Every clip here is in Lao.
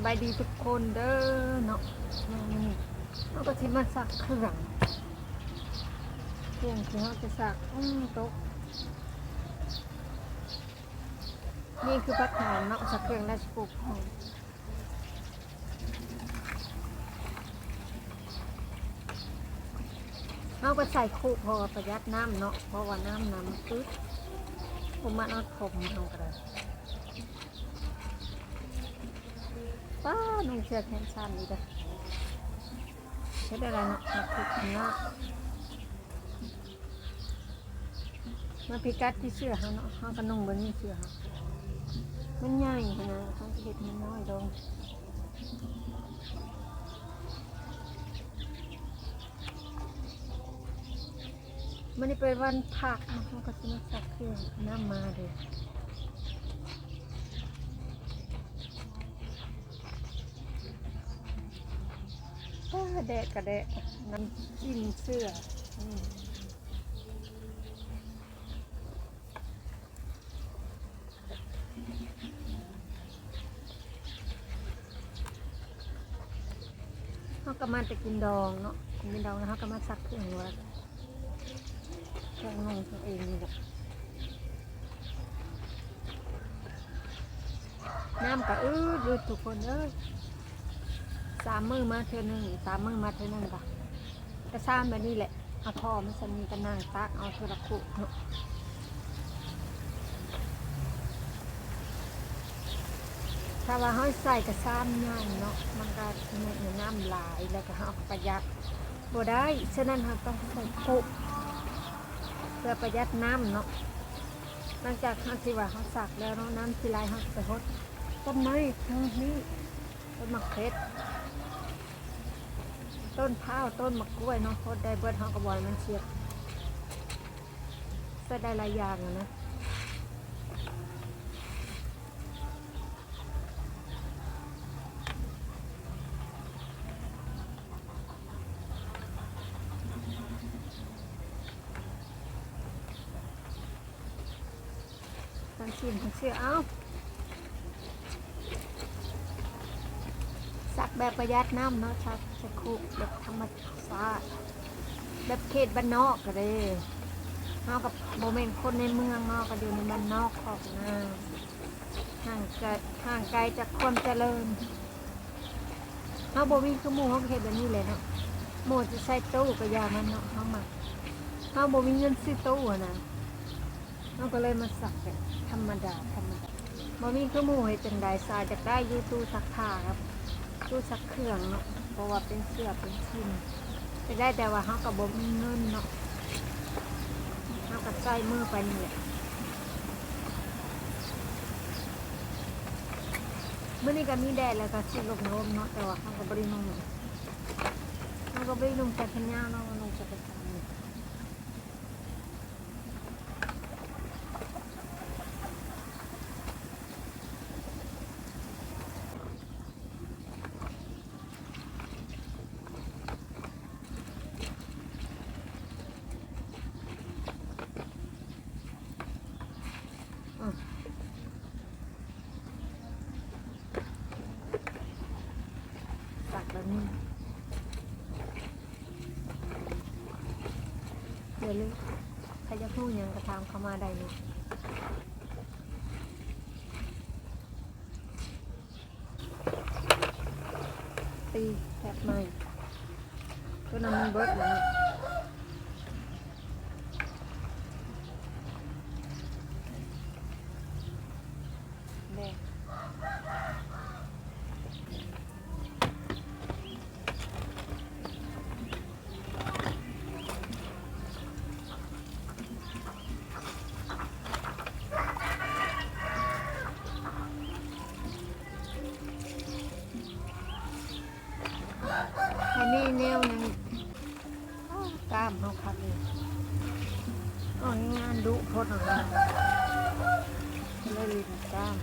ສະບາຍດີທຸກຄົນເດີເນາະ ມື້ນີ້ເຮົາກໍຊິມາຊັກເຄື່ອງ ເຄື່ອງທີ່ເຮົາຈະຊັກ ອືມ ຕົກ. ນີ້ຄືຜັກຫອມເນາະ ຊັກເຄື່ອງໄດ້ສະກຸບ ເຮົາກໍໃສ່ຄຸ ເພາະວ່າປະຢັດນ້ຳເນາະ ເພາະວ່ານ້ຳນະມັນອຶດ ບໍ່ມາເອົາຖົມເຮົາກໍໄດ້. ປ້າ ນຸ່ງເສື້ອແຂນສັ້ນອີກເດີ ເຮັດໄດ້ຫຼາຍເນາະ ມາຖືກເນາະ ມາພິກັດທີ່ເສື້ອເຮົາເນາະ ເຮົາກໍນຸ່ງເບິ່ງນີ້ເສື້ອເຮົາ ມັນໃຫຍ່ຫັ້ນນະ ເຮົາກໍເຮັດໃຫ້ມັນນ້ອຍລົງ. ມື້ນີ້ເປັນວັນພັກເນາະ ເຮົາກໍຊິມາຊັກເຄື່ອງ ນ້ຳມາເດ້. ໂອ້ຍ ແດດກໍແດດ ນ້ຳຈິ້ມເສື້ອ ອືມ. ເຮົາກໍມາແຕ່ກິນດອງເນາະ ກິນດອງແລ້ວເຮົາກໍມາຊັກເຄື່ອງວ່າ ເຄື່ອງນຸ່ງຕົວເອງນີ້ແຫຼະ. ນ້ຳກໍອຶດໆ ທຸກຄົນເອີຍ ສາມມື້ມາເທື່ອໜຶ່ງ ສາມມື້ມາເທື່ອໜຶ່ງ ກໍ ກໍຊາມແບບນີ້ແຫຼະ ເອົາທໍ່ມັນຊຳນີ້ ກໍນັ່ງຕັກເອົາເທື່ອລະຄຸເນາະ. ຖ້າວ່າເຮົາໃສ່ກະຊາມໃຫຍ່ເນາະ ມັນກໍຊິເຮັດໃຫ້ນ້ຳຫຼາຍ ແລ້ວກໍເຮົາກໍປະຢັດບໍ່ໄດ້ ສະນັ້ນເຮົາຕ້ອງໃສ່ຄຸ ເພື່ອປະຢັດນ້ຳເນາະ. ຫຼັງຈາກເຮົາທີ່ວ່າເຮົາຊັກແລ້ວເນາະ ນ້ຳທີ່ໄຫຼເຮົາກໍໄປຫົດຕົ້ນໄມ້ ເຮົານີ້ ຕົ້ນໝາກເຜັດ ຕົ້ນພ້າວ ຕົ້ນໝາກກ້ວຍເນາະ ຫົດໄດ້ເບິດ ເຮົາກໍບໍ່ໃຫ້ມັນເສຍ ໃຊ້ໄດ້ຫຼາຍຢ່າງຫັ້ນນະ. ກັນຊິມເຊື່ອ ເອົາ ຊັກແບບປະຢັດນ້ຳເນາະ ຊັກສະຄຸແບບທຳມະຊາດ ແບບເຂດບ້ານນອກກໍໄດ້ ເຮົາກໍບໍ່ແມ່ນຄົນໃນເມືອງເນາະ ກໍຢູ່ໃນບ້ານນອກຄອກນາ ຫ່າງໄກ ຫ່າງໄກຈາກຄວາມຈະເລີນ. ເຮົາບໍ່ມີຄືໝູ່ ເຮົາກໍເຮັດແບບນີ້ແຫຼະເນາະ ໝູ່ຈະໃສ່ຕູ້ກໍຢ່າມັນເນາະ ເຮົາມັກ ເຮົາບໍ່ມີເງິນຊື້ຕູ້ຫັ້ນນະ ເຮົາກໍເລີຍມາຊັກແບບທຳມະດາ ທຳມະດາ ບໍ່ມີຄືໝູ່ ເຮັດຈັ່ງໃດ ສາຍຢາກໄດ້ຢູ່ຕູ້ຊັກຜ້າກັບຕູ້ຊັກເຄື່ອງເນາະ ເພາະວ່າເປັນເສື້ອເປັນສິ້ນ ຢາກໄດ້ ແຕ່ວ່າເຮົາກໍບໍ່ມີເງິນເນາະ ເຮົາກໍໃຊ້ມືໄປນີ້ແຫຼະ. ມື້ນີ້ກໍມີແດດ ແລ້ວກໍຊິລົມໆເນາະ ແຕ່ວ່າເຮົາກໍບໍ່ໄດ້ນຸ່ງ ເຮົາກໍບໍ່ໄດ້ນຸ່ງແຂນຂາຍາວເນາະ ນຸ່ງແຕ່ກາງເກງ. ອືມ ຊັກແບບນີ້ ຢ່າລືມ ໃຜຢາກຮູ້ຫຍັງກໍຖາມເຂົ້າມາໄດ້ເນາະ. ຕີແທັບໃໝ່ ຕົວນັ້ນມັນເບິດແລ້ວເນາະ ແບກ. ອັນນີ້ແນວໜຶ່ງ ອ້າ ກ້າມເຮົາຄັກຢູ່ ອອກງານດຸໂພດເນາະ ເລີຍລີ້ນກ້າມ.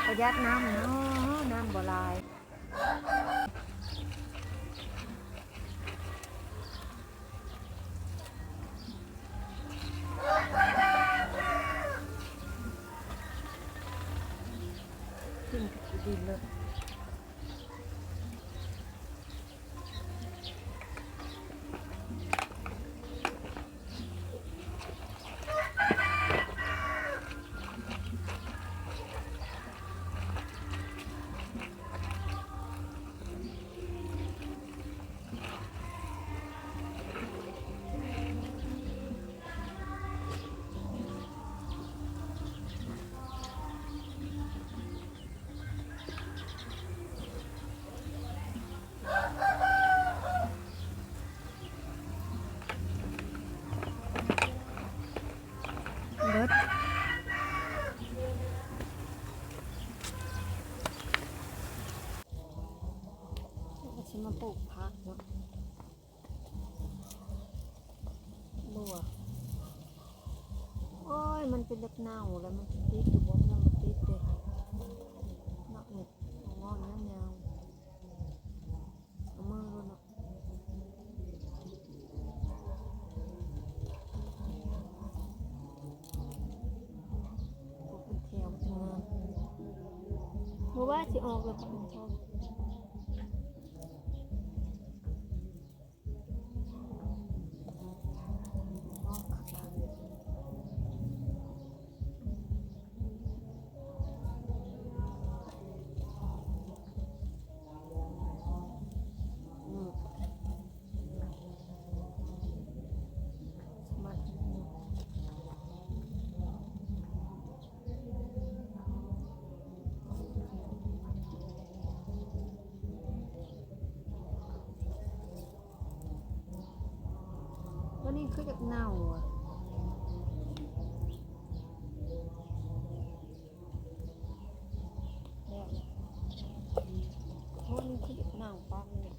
ປະຢັດນ້ຳເນາະ ນ້ຳບໍ່ຫຼາຍ. ປັນເລັບເນົ່າແລ້ວມັນຊິຕິດຢູ່ບໍ່? ມັນບໍ່ຕິດເດ້ເນາະ. ນີ້ ງອກຍາວໆ ເອົາມືໂລດເນາະ. ເປັນແຖວເປັນງານ ບໍ່ວ່າຊິອອກແລ້ວກໍເປັນແຖວ. ຕົວນີ້ຄືຈະເນົ່າອະ. ໂອ້ ນີ້ຄືຈະເນົ່າປານນີ້.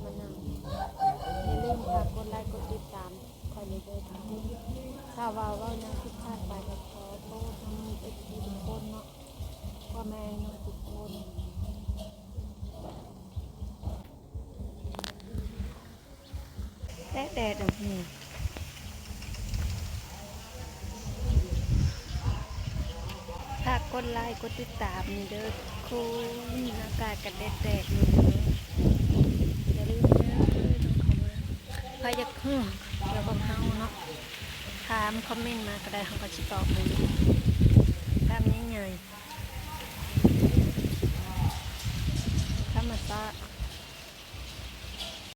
ມານຳ ຢ່າລືມຝາກກົດໄລກົດຕິດຕາມຂ້ອຍແດ່ເດີ. ຖ້າວ່າເວົ້າຫຍັງຜິດພາດໄປກໍຂໍໂທດນຳເອັຟຊີທຸກຄົນເນາະ ພໍ່ແມ່ນ້ອງທຸກຄົນ. ແດດໆ ອອກນີ້ ຝາກກົດໄລກົດຕິດຕາມເດີທຸກຄົນ. ອາກາດກໍແດດໆ ຢູ່ເດີ. ຢ່າລືມເດີ ຕ້ອງເຂົ້າມາ ໃຜຢາກຮູ້ກ່ຽວກັບເຮົາເນາະ ຖາມຄອມເມັນມາກໍໄດ້ ເຮົາກໍຊິຕອບໃຫ້. ກ້າມໃຫຍ່ໆ ທຳມະຊາດ.